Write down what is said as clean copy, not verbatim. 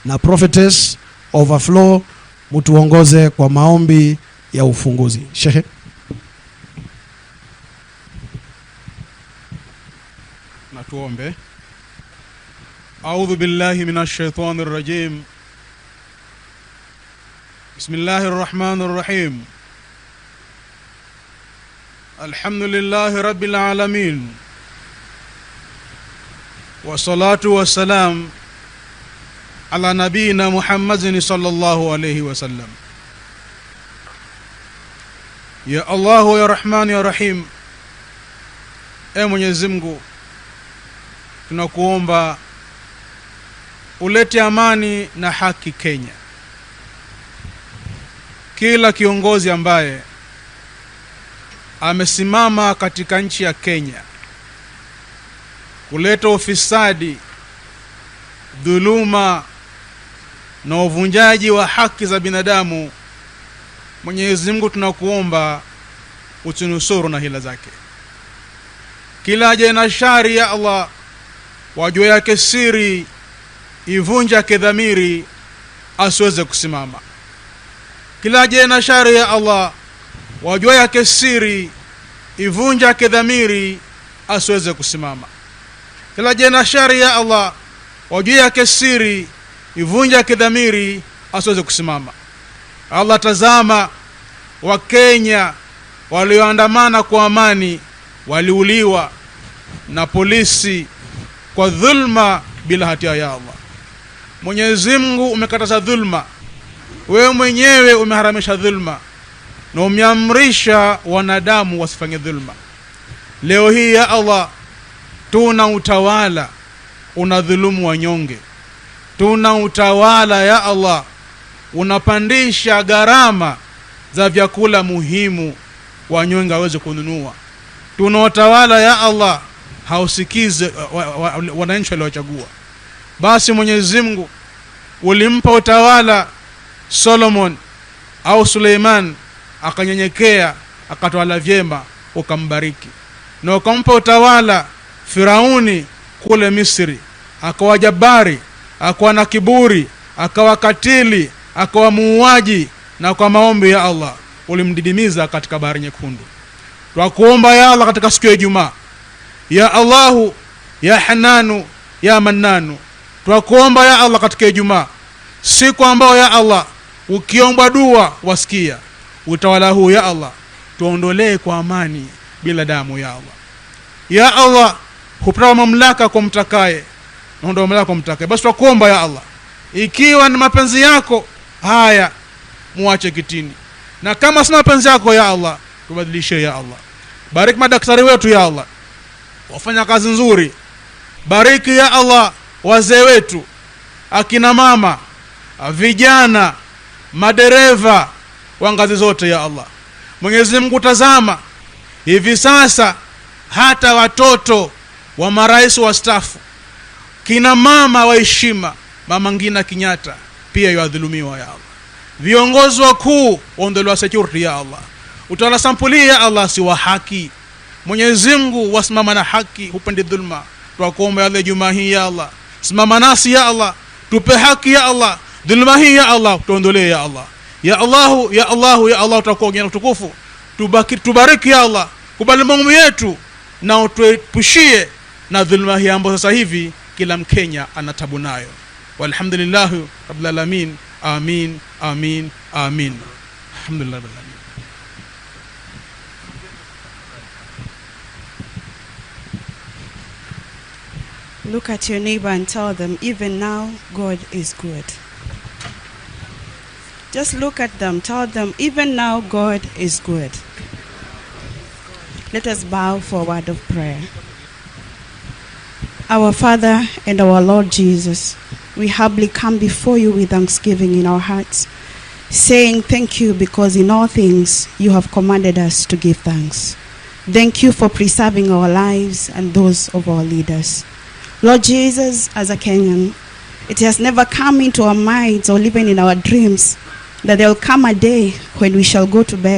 na Prophetess Overflow, mutuongoze kwa maombi ya ufunguzi. Shehe. Na tuombe. A'udhu billahi minash shaitani rrajim. Bismillahir rahmanir rahim. Alhamdulillahi rabbil alamin. Wassalatu wassalam ala nabiyina Muhammadin sallallahu alayhi wasallam. Ya Allahu ya Rahman ya Rahim. Mwenyezi Mungu, tunakuomba ulete amani na haki Kenya. Kila kiongozi ambaye amesimama katika nchi ya Kenya kuleta ufisadi, dhuluma na uvunjaji wa haki za binadamu, Mwenyezi Mungu tunakuomba utunusuru na hila zake. Kila aje na shari ya Allah, wajua yake siri, ivunja kedhamiri, asiweze kusimama. Kila aje na shari ya Allah, wajua yake siri, ivunja kedhamiri, asiweze kusimama. Kila aje na shari ya Allah, wajua yake siri, ivunja kedhamiri, asiweze kusimama. Allah, tazama Wakenya walioandamana kwa amani waliuliwa na polisi kwa dhulma bila hatia ya Allah. Mwenyezi Mungu umekataza dhulma, wewe mwenyewe umeharamisha dhulma na umeamrisha wanadamu wasifanye dhulma. Leo hii ya Allah, tuna utawala unadhulumu wanyonge. Tuna utawala ya Allah unapandisha gharama za vyakula muhimu wanyonge waweze kununua. Tuna utawala ya Allah hausikize wananchi waliochagua. Basi Mwenyezi Mungu ulimpa utawala Solomon au Suleiman, akanyenyekea akatawala vyema, ukambariki. Na ukampa utawala Firauni kule Misri, akawa jabari, akawa na kiburi, akawa katili, akawa muuaji, na kwa maombi ya Allah ulimdidimiza katika bahari nyekundu. Twakuomba ya Allah katika siku ya Ijumaa, ya Allahu ya Hananu ya Mannanu, twakuomba ya Allah katika Ijumaa, siku ambayo ya Allah ukiomba dua wasikia. Utawala huu ya Allah tuondolee kwa amani bila damu ya Allah. Ya Allah, hupewa mamlaka kwa mtakaye na huondoa mamlaka kwa mtakaye. Basi twakuomba ya Allah, ikiwa ni mapenzi yako haya muache kitini, na kama si mapenzi yako ya Allah tubadilishe ya Allah. Bariki madaktari wetu ya Allah, wafanya kazi nzuri. Bariki ya Allah wazee wetu, akina mama, vijana, madereva wa ngazi zote ya Allah. Mwenyezi Mungu, tazama hivi sasa hata watoto wa marais wastaafu, kina mama wa heshima, Mama Ngina Kenyatta pia yuadhulumiwa ya Allah. Viongozi wakuu waondolewa security ya Allah. Utawala sampuli ya Allah si wa haki. Mwenyezi Mungu wasimama na haki, hupendi dhulma. Twakuomba ya Allah Ijumaa hii ya Allah, simama nasi ya Allah, tupe haki ya Allah, dhulma hii ya Allah tuondolee ya Allah. Ya Allahu ya Allahu ya Allah, tutakuwa utukufu. Tubariki ya Allah, kubali maombi yetu na utuepushie na dhulma hii ambayo sasa hivi kila Mkenya ana tabu nayo. Walhamdulillah rabbil alamin. Amin, amin, amin. Alhamdulillah rabbil alamin. Look at your neighbor and tell them, even now, God is good. Just look at them, tell them, even now, God is good. Let us bow for a word of prayer. Our Father and our Lord Jesus, we humbly come before you with thanksgiving in our hearts, saying thank you because in all things you have commanded us to give thanks. Thank you for preserving our lives and those of our leaders. Lord Jesus, as a Kenyan, it has never come into our minds or even in our dreams that there will come a day when we shall go to bed